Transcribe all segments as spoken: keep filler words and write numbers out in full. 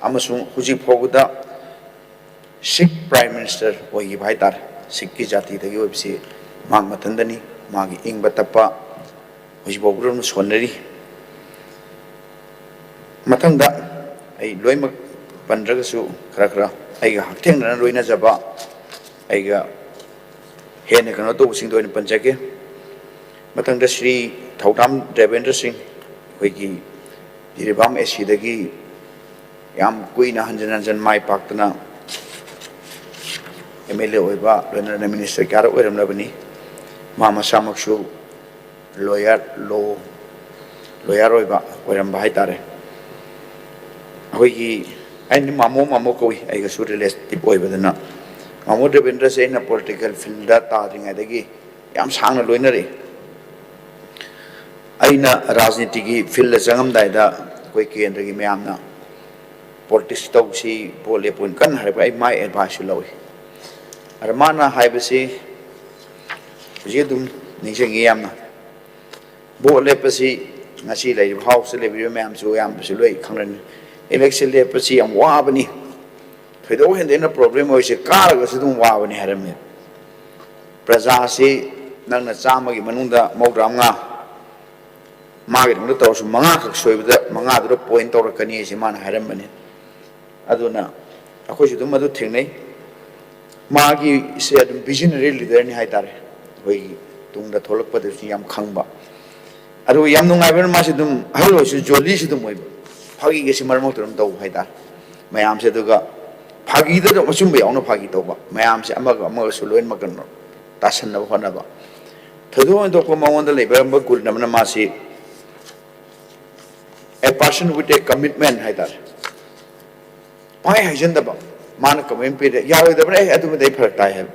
ꯑꯃꯁꯨꯡ ꯍꯧꯖꯤꯛ ꯐꯥꯎꯕꯗ ꯁꯤꯈ ꯄ꯭ꯔꯥꯏꯝ ꯃꯤꯅꯤꯁꯇꯔ ꯑꯣꯏꯈꯤꯕ ꯍꯥꯏꯇꯥꯔꯦ꯫ ꯁꯤꯈꯀꯤ ꯖꯥꯇꯤꯗꯒꯤ ꯑꯣꯏꯕꯁꯤ ꯃꯍꯥꯛ ꯃꯊꯟꯇꯅꯤ꯫ ꯃꯥꯒꯤ ꯏꯪꯕ ꯇꯞꯄ ꯍꯧꯖꯤꯛ ꯐꯥꯎꯕ ꯑꯗꯨꯝ ꯁꯣꯟꯅꯔꯤ꯫ ꯃꯊꯪꯗ ꯑꯩ ꯂꯣꯏꯅꯃꯛ ꯄꯟꯗ꯭ꯔꯒꯁꯨ ꯈꯔ ꯈꯔ ꯑꯩꯒ ꯍꯛꯊꯦꯡꯅꯅ ꯂꯣꯏꯅꯖꯕ, ꯑꯩꯒ ꯍꯦꯟꯅ ꯀꯩꯅꯣ ꯇꯧꯕꯁꯤꯡꯗꯣ ꯑꯣꯏꯅ ꯄꯟꯖꯒꯦ꯫ ꯃꯊꯪꯗ ꯁ꯭ꯔꯤ ꯊꯧꯗꯥꯝ ꯗꯦꯕꯦꯟꯗ꯭ꯔ ꯁꯤꯡ, ꯑꯩꯈꯣꯏꯒꯤ ꯖꯤꯔꯤꯕꯥꯝ ꯑꯦ ꯁꯤꯗꯒꯤ ꯌꯥꯝ ꯀꯨꯏꯅ ꯍꯟꯖꯤꯟ ꯍꯟꯖꯤꯟ ꯃꯥꯏ ꯄꯥꯛꯇꯅ ꯑꯦꯝ ꯑꯦꯜ ꯑꯦ ꯑꯣꯏꯕ, ꯂꯣꯏꯅꯅ ꯃꯤꯅꯤꯁꯇꯔ ꯀꯌꯥꯔꯛ ꯑꯣꯏꯔꯝꯂꯕꯅꯤ꯫ ꯃꯥ ꯃꯁꯥꯃꯛꯁꯨ ꯂꯣꯌꯔ, ꯂꯣ ꯂꯣꯌꯔ ꯑꯣꯏꯕ, ꯑꯣꯏꯔꯝꯕ ꯍꯥꯏꯇꯥꯔꯦ꯫ ꯑꯩꯈꯣꯏꯒꯤ, ꯑꯩꯅ ꯃꯥꯃꯣ ꯃꯥꯃꯣ ꯀꯧꯏ, ꯑꯩꯒꯁꯨ ꯔꯤꯂꯦꯇꯤꯚ ꯑꯣꯏꯕꯗꯨꯅ꯫ ꯃꯥꯃꯣ ꯗꯦꯕꯦꯟꯗ꯭ꯔꯁꯦ ꯑꯩꯅ ꯄꯣꯂꯤꯇꯤꯀꯦꯜ ꯐꯤꯜꯗ ꯇꯥꯗ꯭ꯔꯤꯉꯩꯗꯒꯤ ꯌꯥꯝ ꯁꯥꯡꯅ ꯂꯣꯏꯅꯔꯛꯏ꯫ ꯑꯩꯅ ꯔꯥꯖꯅꯤꯇꯤꯒꯤ ꯐꯤꯜꯗ ꯆꯪꯉꯝꯗꯥꯏꯗ ꯑꯩꯈꯣꯏ ꯀꯦꯟꯗ꯭ꯔꯒꯤ ꯃꯌꯥꯝꯅ ꯄꯣꯂꯤꯇꯤꯛꯁ ꯇꯧꯁꯤ, ꯚꯣꯠ ꯂꯦꯞꯄꯨꯅ ꯀꯟꯅ ꯍꯥꯏꯔꯛꯄ, ꯑꯩ ꯃꯥꯏ ꯑꯦꯗꯚꯥꯏꯁꯁꯨ ꯂꯧꯏ꯫ ꯑꯗ ꯃꯥꯅ ꯍꯥꯏꯕꯁꯤ ꯍꯧꯖꯤꯛ ꯑꯗꯨꯝ ꯅꯤꯡꯁꯤꯡꯉꯤ ꯌꯥꯝꯅ꯫ ꯚꯣꯠ ꯂꯦꯞꯄꯁꯤ ꯉꯁꯤ ꯂꯩꯔꯤꯕ ꯍꯥꯎꯁꯇ ꯂꯩꯕꯤꯔꯤꯕ ꯃꯌꯥꯝꯁꯨ ꯑꯌꯥꯝꯕꯁꯨ ꯂꯣꯏ ꯈꯪꯂꯅꯤ꯫ ꯏꯂꯦꯛꯁꯟ ꯂꯦꯞꯄꯁꯤ ꯌꯥꯝ ꯋꯥꯕꯅꯤ, ꯊꯣꯏꯗꯣꯛ ꯍꯦꯟꯗꯣꯛꯅ ꯄ꯭ꯔꯣꯕ꯭ꯂꯦꯝ ꯑꯣꯏꯔꯤꯁꯦ ꯀꯥꯔꯒꯁꯨ ꯑꯗꯨꯝ ꯋꯥꯕꯅꯤ ꯍꯥꯏꯔꯝꯃꯦ꯫ ꯄ꯭ꯔꯖꯥꯁꯤ ꯅꯪꯅ ꯆꯥꯝꯃꯒꯤ ꯃꯅꯨꯡꯗ ꯃꯧꯗ꯭ꯔꯥ ꯃꯉꯥ ꯃꯥꯒꯤꯗꯃꯛꯇ ꯇꯧꯔꯁꯨ ꯃꯉꯥꯈꯛ ꯁꯣꯏꯕꯗ ꯃꯉꯥꯗꯨꯗ ꯄꯣꯏꯟ ꯇꯧꯔꯛꯀꯅꯤ ꯍꯥꯏꯁꯦ ꯃꯥꯅ ꯍꯥꯏꯔꯝꯕꯅꯤ꯫ ꯑꯗꯨꯅ ꯑꯩꯈꯣꯏꯁꯨ ꯑꯗꯨꯝ ꯑꯗꯨ ꯊꯦꯡꯅꯩ꯫ ꯃꯥꯒꯤꯁꯦ ꯑꯗꯨꯝ ꯚꯤꯖꯅꯔꯤ ꯂꯤꯗꯔꯅꯤ ꯍꯥꯏꯇꯥꯔꯦ꯫ ꯑꯩꯈꯣꯏꯒꯤ ꯇꯨꯡꯗ ꯊꯣꯛꯂꯛꯄꯗꯁꯨ ꯌꯥꯝ ꯈꯪꯕ꯫ ꯑꯗꯨꯒ ꯌꯥꯝ ꯅꯨꯡꯉꯥꯏꯕꯅ ꯃꯥꯁꯦ ꯑꯗꯨꯝ ꯑꯍꯜ ꯑꯣꯏꯔꯁꯨ ꯖꯣꯂꯤꯁꯨ ꯑꯗꯨꯝ ꯑꯣꯏꯕ꯫ ꯐꯥꯒꯤꯒꯁꯤ ꯃꯔꯛ ꯃꯔꯛꯇ ꯑꯗꯨꯝ ꯇꯧꯕ ꯍꯥꯏꯇꯥꯔꯦ꯫ ꯃꯌꯥꯝꯁꯦ ꯑꯗꯨꯒ ꯐꯥꯒꯤꯗ ꯑꯗꯨꯝ ꯑꯆꯨꯝꯕ ꯌꯥꯎꯅ ꯐꯥꯒꯤ ꯇꯧꯕ꯫ ꯃꯌꯥꯝꯁꯦ ꯑꯃꯒ ꯑꯃꯒꯁꯨ ꯂꯣꯏꯅꯃꯛ ꯀꯩꯅꯣ ꯇꯥꯁꯟꯅꯕ ꯍꯣꯠꯅꯕ꯫ ꯊꯣꯏꯗꯣꯛ ꯍꯦꯟꯗꯣꯛꯄ ꯃꯉꯣꯟꯗ ꯂꯩꯕ ꯒꯨꯟ ꯑꯃꯅ ꯃꯥꯁꯤ a person with a commitment ꯍꯥꯏꯇꯥꯔꯦ꯫ ꯄꯥꯏ ꯍꯥꯏꯖꯟꯗꯕ꯫ ꯃꯥꯅ ꯀꯃꯦꯟ ꯄꯤꯔꯦ, ꯌꯥꯔꯣꯏꯗꯕꯅ ꯑꯩ ꯑꯗꯨꯃꯗꯤ ꯑꯩ ꯐꯔꯛ ꯇꯥꯏ ꯍꯥꯏꯕ,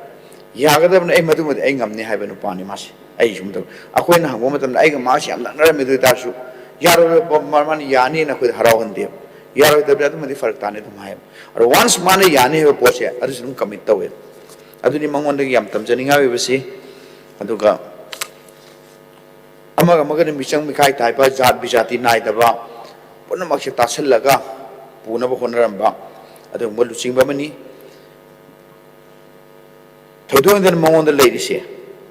ꯌꯥꯒꯗꯕꯅ ꯑꯩ ꯃꯗꯨꯃꯗꯤ ꯑꯩ ꯉꯝꯅꯤ ꯍꯥꯏꯕ ꯅꯨꯄꯥꯅꯤ ꯃꯥꯁꯦ꯫ ꯑꯩ ꯁꯨꯝ ꯇꯧ-, ꯑꯩꯈꯣꯏꯅ ꯍꯪꯕ ꯃꯇꯝꯗ ꯑꯩꯒ ꯃꯥꯁꯤ ꯌꯥꯝ ꯅꯛꯅꯔꯝꯃꯤ, ꯑꯗꯨ ꯑꯣꯏꯇꯥꯔꯁꯨ ꯌꯥꯔꯣꯏꯗꯕ ꯃꯥꯅ ꯌꯥꯅꯤꯅ ꯑꯩꯈꯣꯏꯗ ꯍꯔꯥꯎꯍꯟꯗꯦꯕ꯫ ꯌꯥꯔꯣꯏꯗꯕꯅꯤ, ꯑꯗꯨꯃꯗꯤ ꯐꯔꯛ ꯇꯥꯅꯤ ꯑꯗꯨꯝ ꯍꯥꯏꯌꯦꯕ꯫ ꯑꯗꯣ ꯋꯥꯟꯁ ꯃꯥꯅ ꯌꯥꯅꯤ ꯍꯥꯏꯕ ꯄꯣꯠꯁꯦ ꯑꯗꯨꯁꯨ ꯑꯗꯨꯝ ꯀꯃꯤꯠ ꯇꯧꯋꯦ꯫ ꯑꯗꯨꯅꯤ ꯃꯉꯣꯟꯗꯒꯤ ꯌꯥꯝ ꯇꯝꯖꯅꯤꯡꯉꯥꯏ ꯑꯣꯏꯕꯁꯤ꯫ ꯑꯗꯨꯒ ꯑꯃꯒ ꯑꯃꯒꯅ ꯃꯤꯆꯪ ꯃꯤꯈꯥꯏ ꯇꯥꯏꯕ, ꯖꯥꯠ ꯕꯤꯖꯥꯇꯤ ꯅꯥꯏꯗꯕ, ꯄꯨꯝꯅꯃꯛꯁꯦ ꯇꯥꯁꯤꯜꯂꯒ ꯄꯨꯅꯕ ꯍꯣꯠꯅꯔꯝꯕ ꯑꯗꯨꯒꯨꯝꯕ ꯂꯨꯆꯤꯡꯕ ꯑꯃꯅꯤ꯫ ꯊꯣꯏꯗꯣꯛ ꯍꯦꯟꯗꯣꯛꯅ ꯃꯉꯣꯟꯗ ꯂꯩꯔꯤꯁꯦ,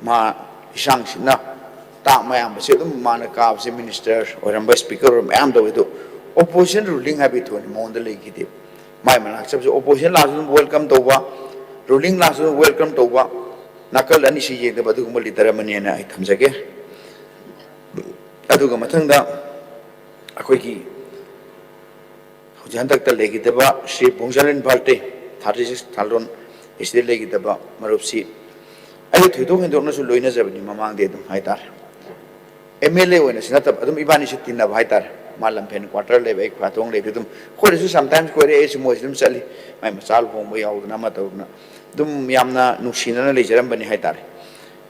ꯃꯥ ꯏꯁꯥꯡ ꯁꯤꯠꯅ ꯇꯥꯛ ꯃꯌꯥꯝꯕꯁꯦ ꯑꯗꯨꯝ ꯃꯥꯅ ꯀꯥꯕꯁꯦ, ꯃꯤꯅꯤꯁꯇꯔ ꯑꯣꯏꯔꯝꯕ, ꯁ꯭ꯄꯤꯀꯔ ꯑꯣꯏꯔꯝꯕ ꯃꯌꯥꯝ ꯇꯧꯋꯦ꯫ ꯑꯗꯣ ꯑꯣꯄꯣꯖꯤꯁꯟ ꯔꯨꯂꯤꯡ ꯍꯥꯏꯕꯒꯤ ꯊꯣꯏꯅ ꯃꯉꯣꯟꯗ ꯂꯩꯈꯤꯗꯦ꯫ ꯃꯥꯏ ꯃꯅꯥꯛ ꯆꯠꯄꯁꯦ ꯑꯣꯄꯣꯖꯤꯁꯟ ꯂꯥꯛꯑꯁꯨ ꯑꯗꯨꯝ ꯋꯦꯜꯀꯝ ꯇꯧꯕ, ꯔꯨꯂꯤꯡ ꯂꯥꯛꯑꯁꯨ ꯑꯗꯨꯝ ꯋꯦꯜꯀꯝ ꯇꯧꯕ, ꯅꯥꯀꯜ ꯑꯅꯤꯁꯤ ꯌꯦꯡꯗꯕ ꯑꯗꯨꯒꯨꯝꯕ ꯂꯤꯗꯔ ꯑꯃꯅꯦꯅ ꯑꯩ ꯊꯝꯖꯒꯦ꯫ ꯑꯗꯨꯒ ꯃꯊꯪꯗ ꯑꯩꯈꯣꯏꯒꯤ ꯍꯧꯖꯤꯛ ꯍꯟꯗꯛꯇ ꯂꯩꯈꯤꯗꯕ ꯁ꯭ꯔꯤ ꯕꯣꯡꯖꯥꯂꯤꯟ ꯚꯥꯜꯇꯦ, ꯊꯥꯔꯇꯤ ꯁꯤꯛꯁ ꯊꯥꯂꯣꯟ, ꯑꯁꯤꯗ ꯂꯩꯈꯤꯗꯕ ꯃꯔꯨꯞꯁꯤ ꯑꯩ ꯊꯣꯏꯗꯣꯛ ꯍꯦꯟꯗꯣꯛꯅꯁꯨ ꯂꯣꯏꯅꯖꯕꯅꯤ ꯃꯃꯥꯡꯗꯤ ꯑꯗꯨꯝ ꯍꯥꯏꯇꯥꯔꯦ꯫ ꯑꯦꯝ ꯑꯦꯜ ꯑꯦ ꯑꯣꯏꯅꯁꯨ ꯅꯠꯇꯕ ꯑꯗꯨꯝ ꯏꯕꯥꯅꯤꯁꯨ ꯇꯤꯟꯅꯕ ꯍꯥꯏꯇꯥꯔꯦ꯫ ꯃꯥ ꯂꯝꯐꯦꯟ ꯀ꯭ꯋꯥꯇꯔ ꯂꯩꯕ, ꯑꯩ ꯈ꯭ꯋꯥꯇꯣꯡ ꯂꯩꯕ, ꯑꯗꯨꯝ ꯑꯩꯈꯣꯏꯗꯁꯨ ꯁꯝꯇꯥꯏꯝꯁ ꯀꯣꯏꯔꯛꯑꯦ, ꯑꯩꯁꯨ ꯃꯣꯏꯁꯨ ꯑꯗꯨꯝ ꯆꯠꯂꯤ꯫ ꯃꯥꯏ ꯃꯆꯥ ꯂꯨꯍꯣꯡꯕ ꯌꯥꯎꯗꯅ ꯑꯃ ꯇꯧꯗꯅ ꯑꯗꯨꯝ ꯌꯥꯝꯅ ꯅꯨꯡꯁꯤꯅꯅ ꯂꯩꯖꯔꯝꯕꯅꯤ ꯍꯥꯏꯇꯥꯔꯦ꯫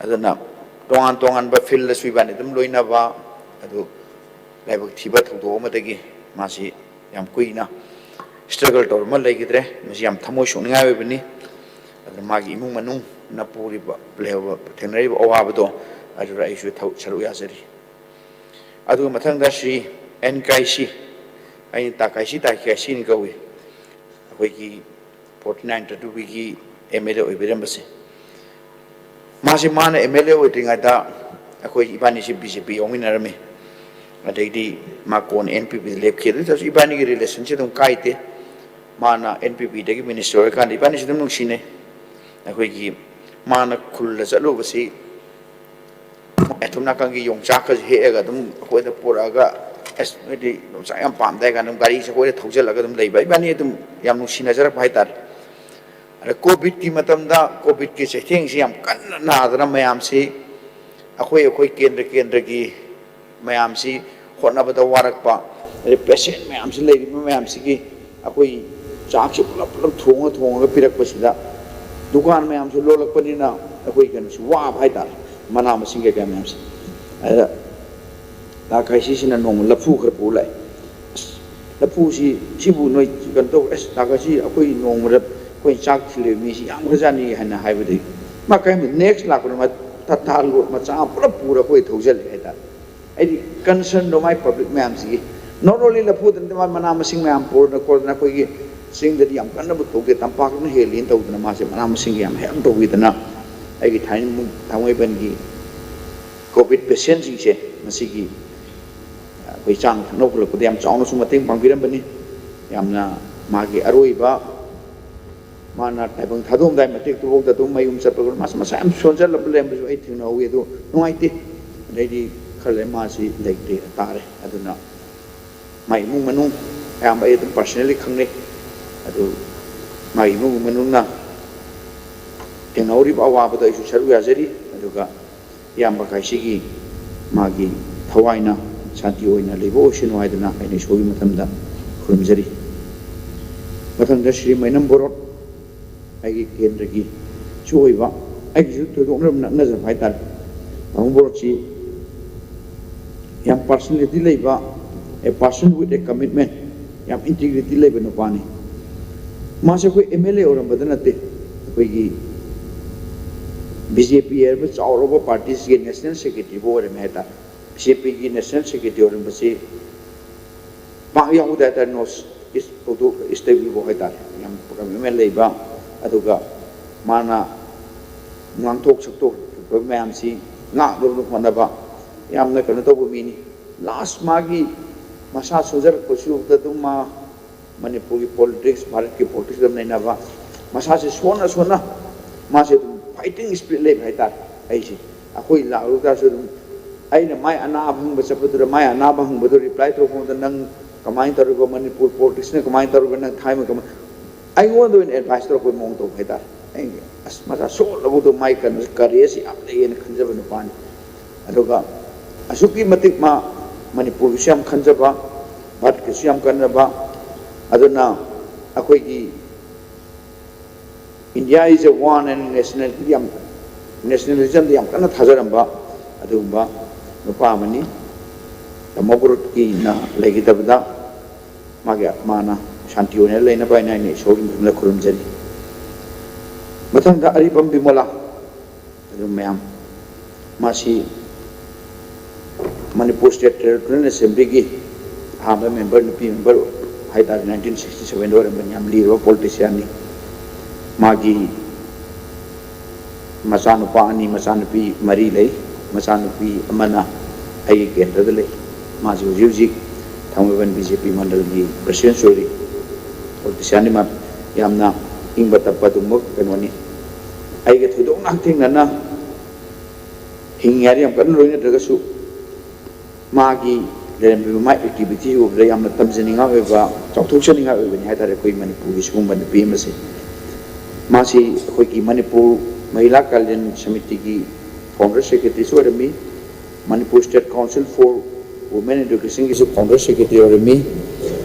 ꯑꯗꯨꯅ ꯇꯣꯉꯥꯟ ꯇꯣꯉꯥꯟꯕ ꯐꯤꯜꯗꯁꯨ ꯏꯕꯥꯅꯤ ꯑꯗꯨꯝ ꯂꯣꯏꯅꯕ, ꯑꯗꯨ ꯂꯥꯏꯕꯛ ꯊꯤꯕ ꯊꯧꯗꯣꯛ ꯑꯃꯗꯒꯤ ꯃꯥꯁꯤ ꯌꯥꯝ ꯀꯨꯏꯅ ꯁ꯭ꯇ꯭ꯔꯒꯜ ꯇꯧꯔꯝꯃ ꯂꯩꯈꯤꯗ꯭ꯔꯦ꯫ ꯃꯁꯤ ꯌꯥꯝ ꯊꯃꯣꯏ ꯁꯣꯛꯅꯤꯡꯉꯥꯏ ꯑꯣꯏꯕꯅꯤ꯫ ꯑꯗꯨꯅ ꯃꯥꯒꯤ ꯏꯃꯨꯡ ꯃꯅꯨꯡꯅ ꯄꯨꯔꯤꯕ, ꯂꯩꯍꯧꯕ, ꯊꯦꯡꯅꯔꯤꯕ ꯑꯋꯥꯕꯗꯣ ꯑꯗꯨꯗ ꯑꯩꯁꯨ ꯊꯧ-, ꯁꯔꯨꯛ ꯌꯥꯖꯔꯤ꯫ ꯑꯗꯨꯒ ꯃꯊꯪꯗ ꯁ꯭ꯔꯤ ꯑꯦꯟ ꯀꯥꯏꯁꯤ, ꯑꯩꯅ ꯇꯥ ꯀꯥꯏꯁꯤ, ꯇꯥ ꯀꯥꯏꯁꯤꯅ ꯀꯧꯏ, ꯑꯩꯈꯣꯏꯒꯤ ꯐꯣꯔꯇꯤ ꯅꯥꯏꯟ ꯇ꯭ꯋꯦꯟꯇꯤ ꯇꯨꯒꯤ ꯑꯦꯝ ꯑꯦꯜ ꯑꯦ ꯑꯣꯏꯕꯤꯔꯝꯕꯁꯦ꯫ ꯃꯥꯁꯤ, ꯃꯥꯅ ꯑꯦꯝ ꯑꯦꯜ ꯑꯦ ꯑꯣꯏꯗ꯭ꯔꯤꯉꯩꯗ ꯑꯩꯈꯣꯏ ꯏꯕꯥꯅꯤꯁꯤ ꯕꯤ ꯖꯦ ꯄꯤ ꯌꯥꯎꯃꯤꯟꯅꯔꯝꯃꯤ꯫ ꯑꯗꯩꯗꯤ ꯃꯥ ꯀꯣꯟꯅ ꯑꯦꯟ ꯄꯤ ꯄꯤꯗ ꯂꯦꯞꯈꯤ꯫ ꯑꯗꯨ ꯑꯣꯏꯇꯥꯔꯁꯨ ꯏꯕꯥꯅꯤꯒꯤ ꯔꯤꯂꯦꯁꯟꯁꯤ ꯑꯗꯨꯝ ꯀꯥꯏꯗꯦ꯫ ꯃꯥꯅ ꯑꯦꯟ ꯄꯤ ꯄꯤꯗꯒꯤ ꯃꯤꯅꯤꯁꯇꯔ ꯑꯣꯏꯔꯀꯥꯟꯗ ꯏꯕꯥꯅꯤꯁꯤ ꯑꯗꯨꯝ ꯅꯨꯡꯁꯤꯅꯩ꯫ ꯑꯩꯈꯣꯏꯒꯤ ꯃꯥꯅ ꯈꯨꯜꯗ ꯆꯠꯂꯨꯕꯁꯤ ꯑꯁꯣꯝ ꯅꯥꯀꯟꯒꯤ ꯌꯣꯡꯆꯥꯛꯀꯁꯦ ꯍꯦꯛꯑꯒ ꯑꯗꯨꯝ ꯑꯩꯈꯣꯏꯗ ꯄꯨꯔꯛꯑꯒ, "ꯑꯁ, ꯅꯣꯏꯗꯤ ꯌꯣꯡꯆꯥꯛ ꯌꯥꯝ ꯄꯥꯝꯗꯥꯏ" ꯀꯥꯏꯅ ꯑꯗꯨꯝ ꯒꯥꯔꯤꯁꯦ ꯑꯩꯈꯣꯏꯗ ꯊꯧꯖꯤꯜꯂꯒ ꯑꯗꯨꯝ ꯂꯩꯕ꯫ ꯏꯕꯥꯅꯤ ꯑꯗꯨꯝ ꯌꯥꯝ ꯅꯨꯡꯁꯤꯅꯖꯔꯛꯄ ꯍꯥꯏꯇꯥꯔꯦ꯫ ꯑꯗ ꯀꯣꯚꯤꯗꯀꯤ ꯃꯇꯝꯗ, ꯀꯣꯚꯤꯗꯀꯤ ꯆꯩꯊꯦꯡꯁꯤ ꯌꯥꯝ ꯀꯟꯅ ꯅꯥꯗꯅ ꯃꯌꯥꯝꯁꯤ, ꯑꯩꯈꯣꯏ, ꯑꯩꯈꯣꯏ ꯀꯦꯟꯗ꯭ꯔ ꯀꯦꯟꯗ꯭ꯔꯒꯤ ꯃꯌꯥꯝꯁꯤ ꯍꯣꯠꯅꯕꯗ ꯋꯥꯔꯛꯄ, ꯑꯗꯩ ꯄꯦꯁꯦꯟ ꯃꯌꯥꯝꯁꯤ, ꯂꯩꯔꯤꯕ ꯃꯌꯥꯝꯁꯤꯒꯤ ꯑꯩꯈꯣꯏ ꯆꯥꯛꯁꯤ ꯄꯨꯂꯞ ꯄꯨꯂꯞ ꯊꯣꯡꯉ ꯊꯣꯡꯉꯒ ꯄꯤꯔꯛꯄꯁꯤꯗ, ꯗꯨꯀꯥꯟ ꯃꯌꯥꯝꯁꯨ ꯂꯣꯜꯂꯛꯄꯅꯤꯅ ꯑꯩꯈꯣꯏ ꯀꯩꯅꯣꯁꯨ ꯋꯥꯕ ꯍꯥꯏꯇꯥꯔꯦ, ꯃꯅꯥ ꯃꯁꯤꯡ ꯀꯩꯀꯥ ꯃꯌꯥꯝꯁꯦ꯫ ꯑꯗ ꯇꯥ ꯀꯥꯏꯁꯤꯁꯤꯅ ꯅꯣꯡꯃ ꯂꯐꯨ ꯈꯔ ꯄꯨꯔ ꯂꯥꯛꯑꯦ꯫ "ꯑꯁ, ꯂꯐꯨꯁꯤ, ꯁꯤꯕꯨ ꯅꯣꯏ ꯀꯩꯅꯣ ꯇꯧ, ꯑꯁ, ꯇꯥ ꯀꯥꯏꯁꯤ, ꯑꯩꯈꯣꯏ ꯅꯣꯡꯃꯗ ꯑꯩꯈꯣꯏ ꯆꯥꯛ ꯊꯤꯜꯂꯤꯕ ꯃꯤꯁꯤ ꯌꯥꯝꯈ꯭ꯔꯖꯥꯠꯅꯤ" ꯍꯥꯏꯅ ꯍꯥꯏꯕꯗꯒꯤ ꯃꯥ ꯀꯔꯤꯒꯨꯝꯕ ꯅꯦꯛꯁ ꯂꯥꯛꯄꯗ ꯃꯥ ꯇꯥꯇꯥ ꯂꯣꯠ ꯃꯆꯥ ꯑꯃ ꯄꯨꯂꯞ ꯄꯨꯔ ꯑꯩꯈꯣꯏ ꯊꯧꯖꯜꯂꯦ ꯍꯥꯏꯇꯥꯔꯦ꯫ ꯍꯥꯏꯗꯤ ꯀꯟꯁꯔꯟꯗꯣ ꯃꯥꯏ ꯄꯕ꯭ꯂꯤꯛ ꯃꯌꯥꯝꯁꯤꯒꯤ Not only ꯂꯐꯨꯗ ꯅꯠꯇꯦ, ꯃꯥ ꯃꯅꯥ ꯃꯁꯤꯡ ꯃꯌꯥꯝ ꯄꯨꯔꯗꯅ ꯈꯣꯠꯇꯅ, ꯑꯩꯈꯣꯏꯒꯤ ꯆꯤꯡꯗꯗꯤ ꯌꯥꯝ ꯀꯟꯅꯕꯨ ꯇꯧꯗꯦ, ꯇꯝꯄꯥꯛꯇꯅ ꯍꯦꯜꯂꯤꯅ ꯇꯧꯗꯅ ꯃꯥꯁꯦ ꯃꯅꯥ ꯃꯁꯤꯡ ꯌꯥꯝ ꯍꯦꯟꯅ ꯇꯧꯕꯤꯗꯅ, ꯑꯩꯒꯤ ꯊꯥꯏꯅ ꯊꯥꯡꯃꯩꯕꯟꯒꯤ ꯀꯣꯚꯤꯗ ꯄꯦꯁꯦꯟꯁꯤꯡꯁꯦ ꯃꯁꯤꯒꯤ ꯑꯩꯈꯣꯏ ꯆꯥꯅ ꯊꯛꯅꯕ ꯄꯨꯔꯛꯄꯗ ꯌꯥꯝ ꯆꯥꯎꯅꯁꯨ ꯃꯇꯦꯡ ꯄꯥꯡꯕꯤꯔꯝꯕꯅꯤ꯫ ꯌꯥꯝꯅ ꯃꯥꯒꯤ ꯑꯔꯣꯏꯕ ꯃꯥꯅ ꯇꯥꯏꯕꯪ ꯊꯥꯗꯣꯛꯑꯝꯗꯥꯏ ꯃꯇꯦꯛꯇꯨꯐꯥꯎꯗ ꯑꯗꯨꯝ ꯃꯌꯨꯝ ꯆꯠꯄꯒ ꯃꯥꯁ-, ꯃꯁꯥ ꯌꯥꯝ ꯁꯣꯟꯖꯜꯂꯕ ꯂꯩꯔꯝꯕꯁꯨ ꯑꯩ ꯊꯦꯡꯅꯍꯧꯋꯤ꯫ ꯑꯗꯨ ꯅꯨꯡꯉꯥꯏꯇꯦ꯫ ꯑꯗꯩꯗꯤ ꯈꯔ ꯂꯩ ꯃꯥꯁꯤ ꯂꯩꯇ꯭ꯔꯦ ꯇꯥꯔꯦ꯫ ꯑꯗꯨꯅ ꯃꯥꯏ ꯏꯃꯨꯡ ꯃꯅꯨꯡ ꯑꯌꯥꯝꯕ ꯑꯩ ꯑꯗꯨꯝ personally ꯈꯪꯅꯩ꯫ ꯑꯗꯨ ꯃꯥꯒꯤ ꯏꯃꯨꯡ ꯃꯅꯨꯡꯅ ꯊꯦꯡꯅꯍꯧꯔꯤꯕ ꯑꯋꯥꯕꯗꯣ ꯑꯩꯁꯨ ꯁꯔꯨꯛ ꯌꯥꯖꯔꯤ꯫ ꯑꯗꯨꯒ ꯏꯌꯥꯝꯕ ꯀꯥꯏꯁꯤꯒꯤ ꯃꯥꯒꯤ ꯊꯋꯥꯏꯅ ꯁꯥꯟꯇꯤ ꯑꯣꯏꯅ ꯂꯩꯕ ꯑꯣꯏꯁꯅꯨ ꯍꯥꯏꯗꯅ ꯑꯩꯅ ꯏꯁꯣꯔꯒꯤ ꯃꯊꯪꯗ ꯈꯨꯔꯨꯝꯖꯔꯤ꯫ ꯃꯊꯪꯗ ꯁ꯭ꯔꯤ ꯃꯩꯅꯝ ꯕꯣꯔꯣꯠ, ꯑꯩꯒꯤ ꯀꯦꯟꯗ꯭ꯔꯒꯤꯁꯨ ꯑꯣꯏꯕ, ꯑꯩꯒꯤꯁꯨ ꯊꯣꯏꯗꯣꯛꯅ ꯅꯛꯅꯖꯕ ꯍꯥꯏꯇꯥꯔꯦ꯫ ꯇꯥꯃꯣ ꯕꯣꯔꯣꯠꯁꯤ ꯌꯥꯝ personality ꯂꯩꯕ, a person with a commitment, ꯌꯥꯝ integrity ꯂꯩꯕ ꯅꯨꯄꯥꯅꯤ꯫ ꯃꯥꯁꯦ ꯑꯩꯈꯣꯏ MLA ꯑꯣꯏꯔꯝꯕꯗ ꯅꯠꯇꯦ, ꯑꯩꯈꯣꯏꯒꯤ BJP ꯍꯥꯏꯔꯤꯕ ꯆꯥꯎꯔꯕ party ꯁꯤꯒꯤ national secretary ꯕꯨ ꯑꯣꯏꯔꯝꯃꯦ ꯍꯥꯏꯇꯥꯔꯦ꯫ BJP ꯒꯤ national secretary ꯑꯣꯏꯔꯝꯕꯁꯤ ꯄꯥꯛ ꯌꯥꯎꯗꯦ ꯍꯥꯏꯇꯥꯔꯦ, North East ꯐꯥꯎꯗꯣꯛ, East ꯇꯒꯤꯕꯨ ꯍꯥꯏꯇꯥꯔꯦ꯫ ꯌꯥꯝ commitment ꯂꯩꯕ, ꯑꯗꯨꯒ ꯃꯥꯅ ꯉꯥꯡꯊꯣꯛ ꯁꯛꯇꯣꯛꯈꯤꯕ ꯃꯌꯥꯝꯁꯤ ꯉꯥꯛꯅꯕ ꯍꯣꯠꯅꯕ ꯌꯥꯝꯅ ꯀꯩꯅꯣ ꯇꯧꯕ ꯃꯤꯅꯤ꯫ Last ꯃꯥꯒꯤ ꯃꯁꯥ ꯁꯣꯟꯖꯔꯛꯄꯁꯤꯐꯥꯎꯗ ꯑꯗꯨꯝ ꯃꯥ ꯃꯅꯤꯄꯨꯔꯒꯤ politics, ꯚꯥꯔꯠꯀꯤ politics ꯑꯗꯨꯝ ꯅꯩꯅꯕ, ꯃꯁꯥꯁꯦ ꯁꯣꯟꯅ ꯁꯣꯟꯅ ꯃꯥꯁꯦ ꯑꯗꯨꯝ fighting spirit ꯂꯩꯕ ꯍꯥꯏꯇꯥꯔꯦ꯫ ꯑꯩꯁꯦ, ꯑꯩꯈꯣꯏ ꯂꯥꯛꯂꯨ ꯇꯥꯔꯁꯨ ꯑꯗꯨꯝ ꯑꯩꯅ ꯃꯥꯏ ꯑꯅꯥꯕ ꯍꯪꯕ ꯆꯠꯄꯗꯨꯗ, ꯃꯥꯏ ꯑꯅꯥꯕ ꯍꯪꯕꯗꯨ reply ꯇꯧꯔꯛꯄ ꯃꯇꯝꯗ, "ꯅꯪ ꯀꯃꯥꯏꯅ ꯇꯧꯔꯤꯕ? ꯃꯅꯤꯄꯨꯔ politics ꯅ ꯀꯃꯥꯏꯅ ꯇꯧꯔꯤꯕ? ꯅꯪ ꯊꯥꯏꯃ ꯀꯃꯥꯏ-," ꯑꯩꯉꯣꯟꯗ ꯑꯣꯏꯅ advice ꯇꯧꯔꯛꯄꯒꯤ ꯃꯑꯣꯡ ꯇꯧꯕ ꯍꯥꯏꯇꯥꯔꯦ꯫ ꯑꯩ, ꯑꯁ, ꯃꯁꯥ ꯁꯣꯜꯂꯕꯗꯣ ꯃꯥꯏ ꯀꯩꯅꯣꯁꯦ, courage ꯌꯥꯝ ꯂꯩꯌꯦꯅ ꯈꯟꯖꯕ ꯅꯨꯄꯥꯅꯤ꯫ ꯑꯗꯨꯒ ꯑꯁꯨꯛꯀꯤ ꯃꯇꯤꯛ ꯃꯥ ꯃꯅꯤꯄꯨꯔꯒꯤꯁꯨ ꯌꯥꯝ ꯈꯟꯖꯕ, ꯚꯥꯔꯠꯀꯤꯁꯨ ꯌꯥꯝ ꯈꯟꯖꯕ, ꯑꯗꯨꯅ ꯑꯩꯈꯣꯏꯒꯤ India is a one and nationality ꯌꯥꯝ, nationalism ꯗ ꯌꯥꯝ ꯀꯟꯅ ꯊꯥꯖꯔꯝꯕ ꯑꯗꯨꯒꯨꯝꯕ ꯅꯨꯄꯥ ꯑꯃꯅꯤ꯫ ꯇꯥꯃꯣ ꯕꯣꯔꯣꯠꯀꯤꯅ ꯂꯩꯈꯤꯗꯕꯗ ꯃꯥꯒꯤ ꯑꯥꯠꯃꯥꯅ ꯁꯥꯟꯇꯤ ꯑꯣꯏꯅ ꯂꯩꯅꯕ ꯍꯥꯏꯅ ꯑꯩꯅ ꯏꯁꯣꯔꯒꯤ ꯃꯐꯝꯗ ꯈꯨꯔꯨꯝꯖꯔꯤ꯫ ꯃꯊꯪꯗ ꯑꯔꯤꯕꯝ ꯕꯤꯃꯣꯂꯥ꯫ ꯑꯗꯨ ꯃꯌꯥꯝ, ꯃꯥꯁꯤ ꯃꯅꯤꯄꯨꯔ State Territorial Assembly ꯒꯤ ꯑꯍꯥꯟꯕ ꯃꯦꯝꯕꯔ, ꯅꯨꯄꯤ ꯃꯦꯝꯕꯔ ꯍꯥꯏꯇꯥꯔꯦ, ꯅꯥꯏꯟꯇꯤꯟ ꯁꯤꯛꯁꯇꯤ ꯁꯚꯦꯟꯗ ꯑꯣꯏꯔꯝꯕꯅꯤ꯫ ꯌꯥꯝ ꯂꯤꯔꯕ ꯄꯣꯂꯤꯇꯤꯁꯤꯌꯥꯟꯅꯤ꯫ ꯃꯥꯒꯤ ꯃꯆꯥꯅꯨꯄꯥ ꯑꯅꯤ, ꯃꯆꯥꯅꯨꯄꯤ ꯃꯔꯤ ꯂꯩ꯫ ꯃꯆꯥꯅꯨꯄꯤ ꯑꯃꯅ ꯑꯩꯒꯤ ꯀꯦꯟꯗ꯭ꯔꯗ ꯂꯩ꯫ ꯃꯥꯁꯤ ꯍꯧꯖꯤꯛ ꯍꯧꯖꯤꯛ ꯊꯥꯡꯃꯩꯕꯟ ꯕꯤ ꯖꯦ ꯄꯤ ꯃꯟꯗꯜꯒꯤ ꯄ꯭ꯔꯁꯤꯗꯦꯟꯁꯨ ꯑꯣꯏꯔꯤ꯫ ꯄꯣꯂꯤꯇꯤꯁꯤꯌꯥꯟꯅꯤ ꯃꯥ꯫ ꯌꯥꯝꯅ ꯏꯪꯕ ꯇꯞꯄ ꯑꯗꯨꯒꯨꯝꯕ ꯀꯩꯅꯣꯅꯤ꯫ ꯑꯩꯒ ꯊꯣꯏꯗꯣꯛꯅ ꯍꯛꯊꯦꯡꯅꯅ ꯍꯤꯡꯉꯤ ꯍꯥꯏꯔ ꯌꯥꯝ ꯀꯟꯅ ꯂꯣꯏꯅꯗ꯭ꯔꯒꯁꯨ, ꯃꯥꯒꯤ ꯂꯩꯔꯝꯃꯤꯕ ꯃꯥꯏ ꯑꯦꯛꯇꯤꯚꯤꯇꯤ ꯎꯕꯗ ꯌꯥꯝꯅ ꯇꯝꯖꯅꯤꯡꯉꯥꯏ ꯑꯣꯏꯕ, ꯆꯥꯎꯊꯣꯛꯆꯅꯤꯡꯉꯥꯏ ꯑꯣꯏꯕꯅꯤ ꯍꯥꯏꯇꯥꯔꯦ, ꯑꯩꯈꯣꯏ ꯃꯅꯤꯄꯨꯔꯒꯤ ꯁꯤꯒꯨꯝꯕ ꯅꯨꯄꯤ ꯑꯃꯁꯦ꯫ ꯃꯥꯁꯤ ꯑꯩꯈꯣꯏꯒꯤ ꯃꯅꯤꯄꯨꯔ ꯃꯍꯤꯂꯥ ꯀꯜꯌꯥꯟ ꯁꯃꯤꯇꯤꯒꯤ ꯐꯥꯎꯟꯗꯔ ꯁꯦꯀ꯭ꯔꯦꯇꯔꯤꯁꯨ ꯑꯣꯏꯔꯝꯃꯤ꯫ Manipur state council for women ꯑꯦꯗꯨꯀꯦꯁꯟꯒꯤꯁꯨ ꯐꯥꯎꯟꯗꯔ ꯁꯦꯀ꯭ꯔꯦꯇꯔꯤ ꯑꯣꯏꯔꯝꯃꯤ꯫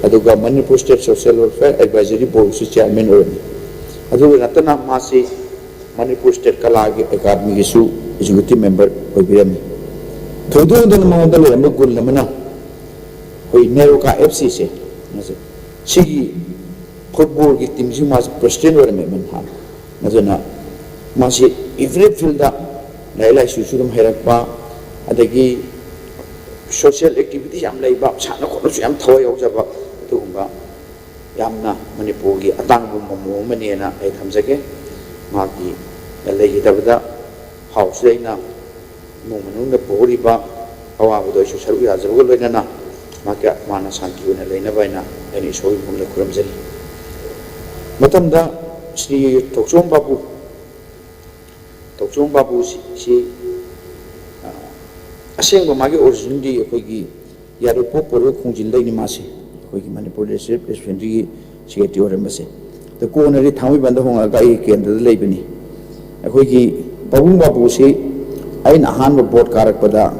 ꯑꯗꯨꯒ Manipur state social welfare advisory ꯕꯣꯔꯗꯁꯨ ꯆꯤꯌꯥꯔꯃꯦꯟ ꯑꯣꯏꯔꯝꯃꯤ꯫ ꯑꯗꯨꯒ ꯅꯠꯇꯅ ꯃꯥꯁꯤ ꯃꯅꯤꯄꯨꯔ ꯁ꯭ꯇꯦꯠ ꯀꯂꯥꯒꯤ ꯑꯦꯀꯥꯗꯃꯤꯒꯤꯁꯨ ꯑꯦꯛꯖꯤꯀ꯭ꯌꯨꯇꯤꯚ ꯃꯦꯝꯕꯔ ꯑꯣꯏꯕꯤꯔꯝꯃꯤ꯫ ꯊꯣꯏꯗꯣꯛ ꯍꯦꯟꯗꯣꯛꯅ ꯃꯉꯣꯟꯗ ꯂꯩꯔꯝꯕ ꯒꯨꯟ ꯑꯃꯅ ꯑꯩꯈꯣꯏ ꯅꯦꯔꯣꯀꯥ ꯑꯦꯐ ꯁꯤꯁꯦ, ꯁꯤꯒꯤ ꯐꯨꯠꯕꯣꯜꯒꯤ ꯇꯤꯝꯁꯤ ꯃꯥꯁꯦ ꯄ꯭ꯔꯁꯤꯗꯦꯟ ꯑꯣꯏꯔꯝꯃꯦ ꯃꯟ ꯍꯥꯟꯅ꯫ ꯑꯗꯨꯅ ꯃꯥꯁꯤ ꯑꯦꯚ꯭ꯔꯤ ꯐꯤꯜꯗ ꯂꯥꯏꯔꯤꯛ ꯂꯥꯏꯁꯨꯁꯨ ꯑꯗꯨꯝ ꯍꯩꯔꯛꯄ, ꯑꯗꯒꯤ ꯁꯣꯁꯤꯌꯦꯜ ꯑꯦꯛꯇꯤꯚꯤꯇꯤꯁ ꯌꯥꯝ ꯂꯩꯕ, ꯁꯥꯟꯅ ꯈꯣꯠꯅꯕꯁꯨ ꯌꯥꯝ ꯊꯋꯥꯏ ꯌꯥꯎꯖꯕ, ꯑꯗꯨꯒꯨꯝꯕ ꯌꯥꯝꯅ ꯃꯅꯤꯄꯨꯔꯒꯤ ꯑꯇꯥꯡꯕ ꯃꯃꯣ ꯑꯃꯅꯦꯅ ꯑꯩ ꯊꯝꯖꯒꯦ꯫ ꯃꯥꯒꯤ ꯂꯩꯈꯤꯗꯕꯗ ꯍꯥꯎꯁꯁꯤꯗ ꯑꯩꯅ ꯏꯃꯨꯡ ꯃꯅꯨꯡꯗ ꯄꯨꯍꯧꯔꯤꯕ ꯑꯋꯥꯕꯗꯣ ꯑꯩꯁꯨ ꯁꯔꯨꯛ ꯌꯥꯖꯕꯒ ꯂꯣꯏꯅꯅ ꯃꯍꯥꯛꯀꯤ ꯃꯥꯅ ꯁꯥꯟꯇꯤ ꯑꯣꯏꯅ ꯂꯩꯅꯕ ꯍꯥꯏꯅ ꯑꯩꯅ ꯏꯁꯣꯔꯒꯤ ꯃꯐꯝꯗ ꯈꯨꯔꯨꯝꯖꯔꯤ꯫ ꯃꯊꯪꯗ ꯁ꯭ꯔꯤ ꯊꯣꯛꯆꯣꯝ ꯕꯥꯕꯨ, ꯊꯣꯛꯆꯣꯝ ꯕꯥꯕꯨꯁꯤ, ꯁꯤ, ꯑ, ꯑꯁꯦꯡꯕ ꯃꯥꯒꯤ ꯑꯣꯔꯤꯖꯤꯟꯗꯤ ꯑꯩꯈꯣꯏꯒꯤ ꯌꯥꯏꯔꯤꯄꯣꯛ ꯄꯣꯔꯣ ꯈꯣꯡꯖꯤꯟꯗꯩꯅꯤ ꯃꯥꯁꯤ, ꯑꯩꯈꯣꯏꯒꯤ ꯃꯅꯤꯄꯨꯔ ꯂꯦꯖꯤꯁꯂꯦꯇꯤꯚ ꯑꯦꯁꯦꯝꯕ꯭ꯂꯤꯒꯤ ꯁꯦꯀ꯭ꯔꯦꯇꯔꯤ ꯑꯣꯏꯔꯝꯕꯁꯦ꯫ ꯑꯗꯣ ꯀꯣꯟꯅꯗꯤ ꯊꯥꯡꯃꯩꯕꯟꯗ ꯍꯣꯡꯉꯛꯑꯒ ꯑꯩꯒꯤ ꯀꯦꯟꯗ꯭ꯔꯗ ꯂꯩꯕꯅꯤ꯫ ꯑꯩꯈꯣꯏꯒꯤ ꯄꯥꯕꯨꯡ ꯕꯥꯕꯨꯁꯤ ꯑꯩꯅ ꯑꯍꯥꯟꯕ ꯕꯣꯔꯗ ꯀꯥꯔꯛꯄꯗ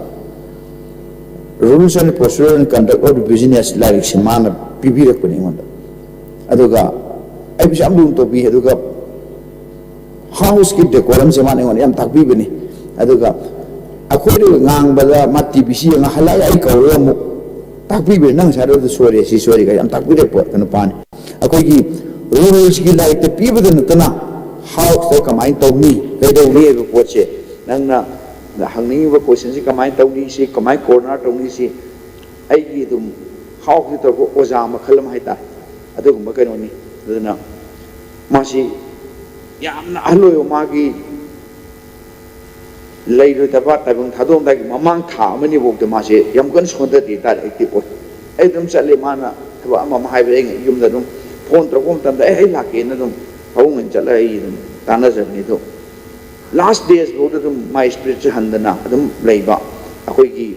Rules and Procedure and Conduct of the Business ꯂꯥꯏꯔꯤꯛꯁꯦ ꯃꯥꯅ ꯄꯤꯕꯤꯔꯛꯄꯅꯤ ꯑꯩꯉꯣꯟꯗ꯫ ꯑꯗꯨꯒ ꯑꯩꯕꯨꯁꯨ ꯌꯥꯝ ꯂꯨꯅ ꯇꯧꯕꯤ꯫ ꯑꯗꯨꯒ ꯍꯥꯎꯁꯀꯤ ꯗꯦꯀꯣꯔꯝꯁꯦ ꯃꯥꯅ ꯑꯩꯉꯣꯟꯗ ꯌꯥꯝ ꯇꯥꯛꯄꯤꯕꯅꯤ꯫ ꯑꯗꯨꯒ ꯑꯩꯈꯣꯏꯅ ꯉꯥꯡꯕꯗ ꯃꯥ ꯇꯤ ꯚꯤ ꯁꯤ ꯌꯦꯡꯉ ꯍꯜꯂꯛꯑꯒ ꯑꯩ ꯀꯧꯔꯒ ꯑꯃꯨꯛ ꯇꯥꯛꯄꯤꯕꯅꯤ꯫ "ꯅꯪ ꯉꯁꯥꯏ ꯑꯗꯨ ꯁꯣꯏꯔꯦ, ꯁꯤ ꯁꯣꯏꯔꯦ" ꯀꯥꯏꯅ ꯌꯥꯝ ꯇꯥꯛꯄꯤꯔꯛꯄ ꯅꯨꯄꯥꯅꯤ꯫ ꯑꯩꯈꯣꯏꯒꯤ ꯔꯨꯜꯁꯀꯤ ꯂꯥꯏꯔꯤꯛꯇ ꯄꯤꯕꯗ ꯅꯠꯇꯅ ꯍꯥꯎꯁꯇ ꯀꯃꯥꯏꯅ ꯇꯧꯅꯤ, ꯀꯩꯗꯧꯅꯤ ꯍꯥꯏꯕ ꯄꯣꯠꯁꯦ, ꯅꯪꯅ ꯍꯪꯅꯤꯡꯉꯤꯕ ꯀꯣꯏꯁꯟꯁꯤ ꯀꯃꯥꯏꯅ ꯇꯧꯅꯤ, ꯁꯤ ꯀꯃꯥꯏꯅ ꯀꯣꯔꯅꯔ ꯇꯧꯅꯤ, ꯁꯤ ꯑꯩꯒꯤ ꯑꯗꯨꯝ ꯍꯥꯎꯁꯀꯤ ꯇꯧꯔꯛꯄ ꯑꯣꯖꯥ ꯃꯈꯜ ꯑꯃ ꯍꯥꯏꯇꯥꯔꯦ, ꯑꯗꯨꯒꯨꯝꯕ ꯀꯩꯅꯣꯅꯤ꯫ ꯑꯗꯨꯅ ꯃꯥꯁꯤ ꯌꯥꯝꯅ ꯑꯍꯜ ꯑꯣꯏꯕ, ꯃꯥꯒꯤ ꯂꯩꯔꯣꯏꯗꯕ ꯇꯥꯏꯕꯪ ꯊꯥꯗꯣꯛꯑꯝꯗꯥꯏꯒꯤ ꯃꯃꯥꯡ ꯊꯥ ꯑꯃꯅꯤꯐꯥꯎꯗ ꯃꯥꯁꯦ ꯌꯥꯝ ꯀꯟꯅ ꯁꯣꯟꯊꯗꯦ ꯍꯥꯏꯇꯥꯔꯦ, ꯑꯦꯛꯇꯤꯚ ꯑꯣꯏ꯫ ꯑꯩ ꯑꯗꯨꯝ ꯆꯠꯂꯦ, ꯃꯥꯅ ꯊꯕꯛ ꯑꯃ ꯑꯃ ꯍꯥꯏꯕ ꯑꯩꯅ ꯌꯨꯝꯗ ꯑꯗꯨꯝ ꯐꯣꯟ ꯇꯧꯔꯛꯄ ꯃꯇꯝꯗ "ꯑꯦ, ꯑꯩ ꯂꯥꯛꯀꯦꯅ" ꯑꯗꯨꯝ ꯄꯥꯕꯨꯡ ꯑꯣꯏꯅ ꯆꯠꯂꯒ ꯑꯩ ꯑꯗꯨꯝ ꯇꯥꯟꯅꯖꯕꯅꯤ꯫ ꯑꯗꯣ ꯂꯥꯁ ꯗꯦꯖ ꯐꯥꯎꯗ ꯑꯗꯨꯝ ꯃꯥꯏ ꯁ꯭ꯄꯤꯔꯤꯠꯁꯦ ꯍꯟꯗꯅ ꯑꯗꯨꯝ ꯂꯩꯕ꯫ ꯑꯩꯈꯣꯏꯒꯤ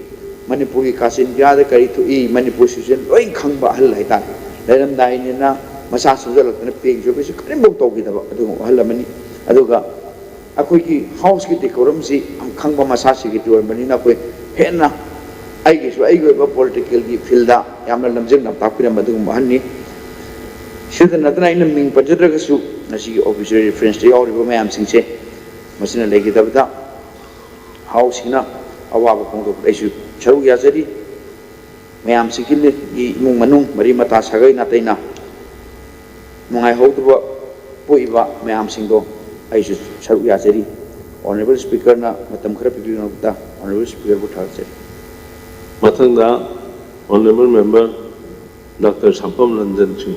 ꯃꯅꯤꯄꯨꯔꯒꯤ ꯀꯥꯆꯤꯟ ꯀꯣꯌꯥꯗ ꯀꯔꯤ ꯊꯣꯛꯏ, ꯃꯅꯤꯄꯨꯔ ꯁꯤꯆꯨꯋꯦꯁꯟ ꯂꯣꯏ ꯈꯪꯕ ꯑꯍꯜ ꯍꯥꯏꯇꯥꯔꯦ꯫ ꯂꯩꯔꯝꯗꯥꯏꯅꯤꯅ ꯃꯁꯥ ꯁꯣꯟꯖꯜꯂꯛꯇꯅ ꯄꯦꯡ ꯆꯣꯏꯕꯁꯨ ꯀꯔꯤꯝꯐꯥꯎ ꯇꯧꯈꯤꯗꯕ ꯑꯗꯨꯒꯨꯝꯕ ꯑꯍꯜ ꯑꯃꯅꯤ꯫ ꯑꯗꯨꯒ ꯑꯩꯈꯣꯏꯒꯤ ꯍꯥꯎꯁꯀꯤ ꯗꯦꯀꯣꯔꯝꯁꯤ ꯌꯥꯝ ꯈꯪꯕ, ꯃꯁꯥ ꯁꯦꯀ꯭ꯔꯦꯇꯔꯤ ꯑꯣꯏꯔꯕꯅꯤꯅ ꯑꯩꯈꯣꯏ ꯍꯦꯟꯅ ꯑꯩꯒꯤꯁꯨ ꯑꯩꯒꯤ ꯑꯣꯏꯕ ꯄꯣꯂꯤꯇꯤꯀꯦꯜꯒꯤ ꯐꯤꯜꯗ ꯌꯥꯝꯅ ꯂꯝꯖꯤꯡ ꯂꯝꯇꯥꯛꯄꯤꯔꯝꯕ ꯑꯗꯨꯒꯨꯝꯕ ꯑꯍꯜꯅꯤ꯫ ꯁꯤꯗ ꯅꯠꯇꯅ ꯑꯩꯅ ꯃꯤꯡ ꯄꯟꯖꯗ꯭ꯔꯒꯁꯨ ꯉꯁꯤꯒꯤ ꯑꯣꯐꯤꯁꯤꯌꯦꯜ ꯔꯤꯐ꯭ꯔꯦꯟꯁꯇ ꯌꯥꯎꯔꯤꯕ ꯃꯌꯥꯝꯁꯤꯡꯁꯦ ꯃꯁꯤꯅ ꯂꯩꯈꯤꯗꯕꯗ ꯍꯥꯎꯁꯤꯅ ꯑꯋꯥꯕ ꯐꯣꯡꯗꯣꯛꯄꯗ ꯑꯩꯁꯨ ꯁꯔꯨꯛ ꯌꯥꯖꯔꯤ꯫ ꯃꯌꯥꯝꯁꯤꯒꯤ ꯏꯃꯨꯡ ꯃꯅꯨꯡ, ꯃꯔꯤ ꯃꯇꯥ, ꯁꯥꯒꯩ ꯅꯥꯇꯩꯅ ꯅꯨꯡꯉꯥꯏꯍꯧꯗꯕ ꯄꯣꯛꯏꯕ ꯃꯌꯥꯝꯁꯤꯡꯗꯣ ꯑꯩꯁꯨ ꯁꯔꯨꯛ ꯌꯥꯖꯔꯤ꯫ ꯑꯣꯅꯔꯦꯕꯜ ꯁ꯭ꯄꯤꯀꯔꯅ ꯃꯇꯝ ꯈꯔ ꯄꯤꯕꯤꯅꯕꯗ ꯑꯣꯅꯔꯦꯕꯜ ꯁ꯭ꯄꯤꯀꯔꯕꯨ ꯊꯥꯒꯠꯆꯔꯤ꯫ ꯃꯊꯪꯗ ꯑꯣꯅꯔꯦꯕꯜ ꯃꯦꯝꯕꯔ ꯗꯥꯛꯇꯔ ꯁꯥꯄꯝ ꯔꯟꯖꯟ ꯁꯤꯡ꯫